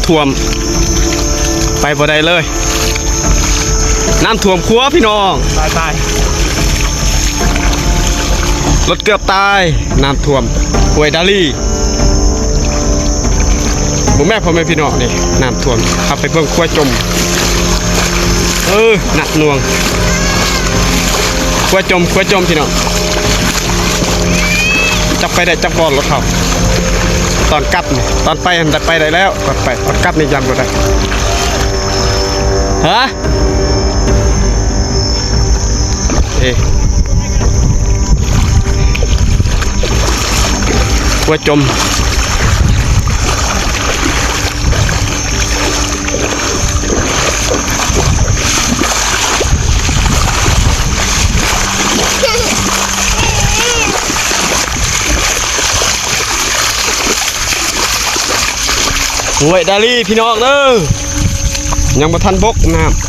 ຖ້ວມ ໄປບໍ່ໄດ້ເລີຍ ນ້ຳຖ້ວມຄົວພີ່ນ້ອງ ຕາຍ ຕາຍ ລົດເກືອບຕາຍ ນ້ຳຖ້ວມຫ້ວຍດາລີ ບໍ່ແມ່ນ ພໍ່ແມ່ພີ່ນ້ອງນີ້ ນ້ຳຖ້ວມ ເຮົາໄປເບິ່ງຄົວຈົມ ເອີ ໜັກໜ່ວງ ຄົວຈົມ ຄົວຈົມພີ່ນ້ອງ ຈັກໄປໄດ້ຈັກບໍ່ລົດເຮົາ ຕອນກັບນີ້ ຕອນໄປຫັ້ນໄດ້ ໄປໄດ້ແລ້ວ ຕອນໄປ ຕອນກັບນີ້ຢ້ານບໍ່ໄດ້ ຮະ ເອີ ຫົວຈົມ ຫ້ວຍດາລີພີ່ນ້ອງເດີ ຍັງບໍ່ທັນບົກນ້ຳ.